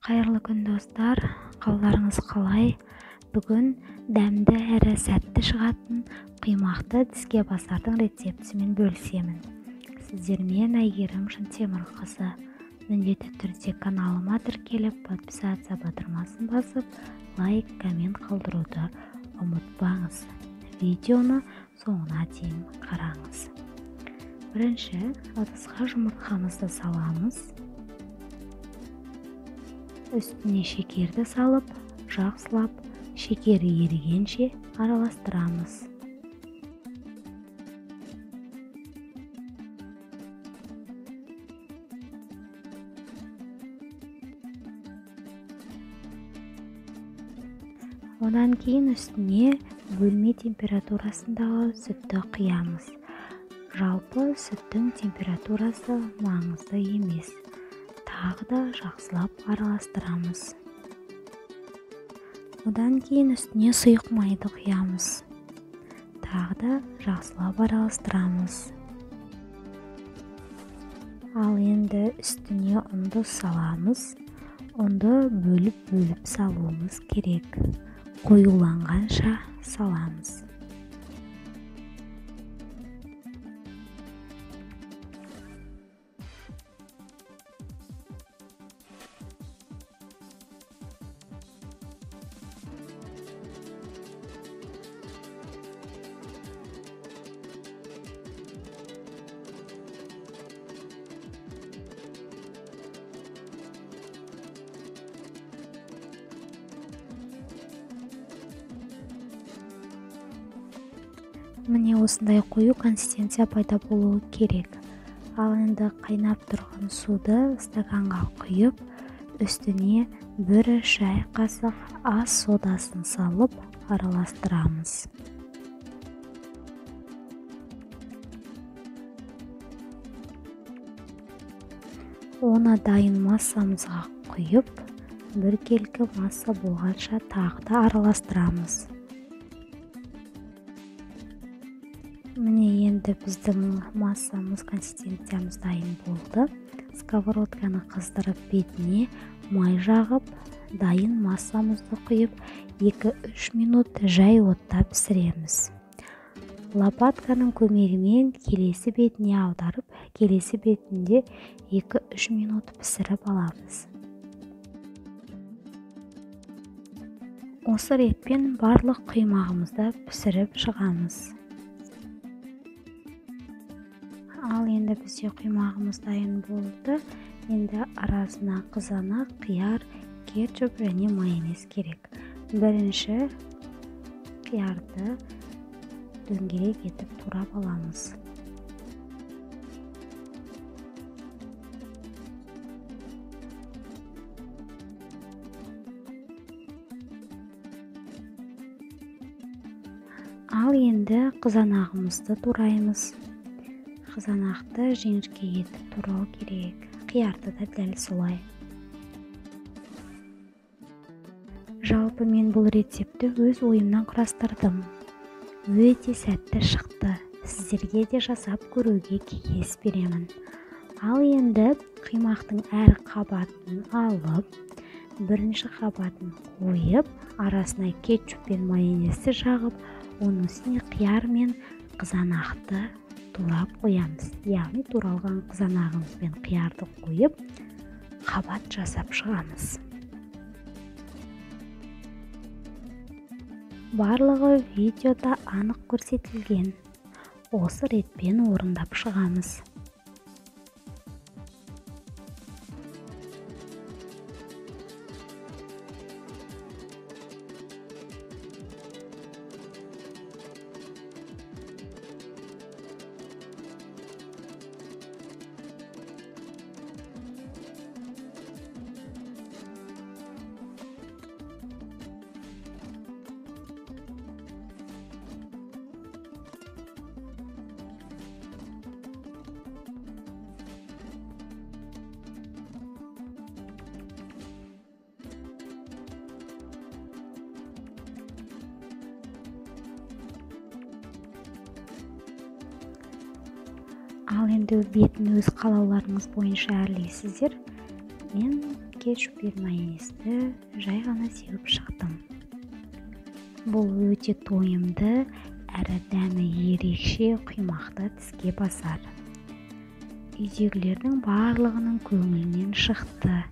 Қайырлы күн, достар! Қалдарыңыз қалай? Бүгін дәмді әрі сәтті шығатын құймақты тіске басардың рецептісімен бөлісемін. Сіздермен Әйгерім Шынтемірқызы. Міндетті түрде каналыма тіркеліп, подписаться батырмасын басып, лайк, коммент қалдыруды ұмытпаңыз. Видеоны соңына дейін қараңыз. Бірінші ыдысқа жұмыртқамызды саламыз. Үстіне шекерді салып, жақсылап шекері ерігенше араластырамыз. Одан кейін үстіне бөлме температурасындағы сүтті құямыз. Жалпы сүттің температурасы маңызды емес. Тағы да жақсылап араластырамыз. Одан кейін үстіне сұйық майды құямыз. Тағы да жақсылап араластырамыз. Ал енді үстіне ұнды саламыз. Ұнды бөліп-бөліп салуымыз керек. Қоюланғанша саламыз. Міне осындай қою консистенция пайда болуы керек. Ал енді қайнап тұрған суды стаканға құйып, үстіне 1 шай қасық ас содасын салып араластырамыз. Оны дайын массамызға құйып, біркелкі масса болғанша тағы да араластырамыз. Міне енді біздің массамыз, консистенциямыз дайын болды. Сковородканы қыздырып, бетіне май жағып, дайын массамызды құйып, 2-3 минут жай отта пісіреміз. Лопатканың көмегімен келесі бетіне аударып, келесі бетінде 2-3 минут пісіріп аламыз. Осы ретпен барлық құймағымызды пісіріп шығамыз. Ал енді бізде құймағымыз дайын болды. Енді арасына қызанақ, қияр, кетчуп және майонез керек. Бірінші қиярды дөңгелек етіп турап аламыз. Ал енді қызанағымызды тураймыз. Қызанақты жіңішке етіп турау керек. Қиярды да дәл солай. Жалпы мен бұл рецептті өз ойымнан құрастырдым. Өте сәтті шықты. Сіздерге де жасап көруге кеңес беремін. Ал енді құймақтың әр қабатын алып, бірінші қабатын қойып, арасына кетчуп пен майонезді жағып, оның үстіне қияр мен қызанақты турап қоямыз. Яғни туралған қызанағымыз бен қиярды қойып, қабат жасап шығамыз. Барлығы видеода анық көрсетілген. Осы ретпен орындап шығамыз. Ал енді бетін өз қалауларыңыз бойынша әрлейсіздер. Мен Кетчуп пен майонезді жай ғана сеуіп шықтым. Бұл өте тойымды, әрі дәмі ерекше құймақты тіске басар. Үйдегілердің барлығының көңілінен шықты.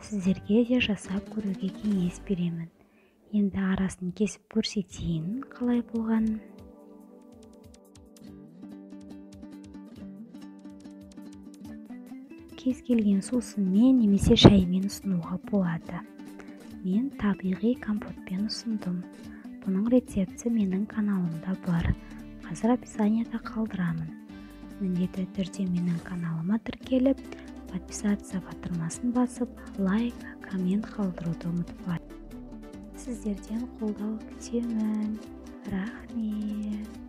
Сіздерге де жасап көруге кеңес беремін. Енді арасын кесіп көрсетейін қалай болғанын. Кез келген сусынмен немесе шаймен ұсынуға болады. Мен табиғи компотпен ұсындым. Бұның рецепті менің каналымда бар. Қазір описанияда қалдырамын. Міндетті түрде менің каналыма тіркеліп, подписаться батырмасын басып, лайк, коммент қалдыруды ұмытпа. Сіздерден қолдау күтемін. Рахмет.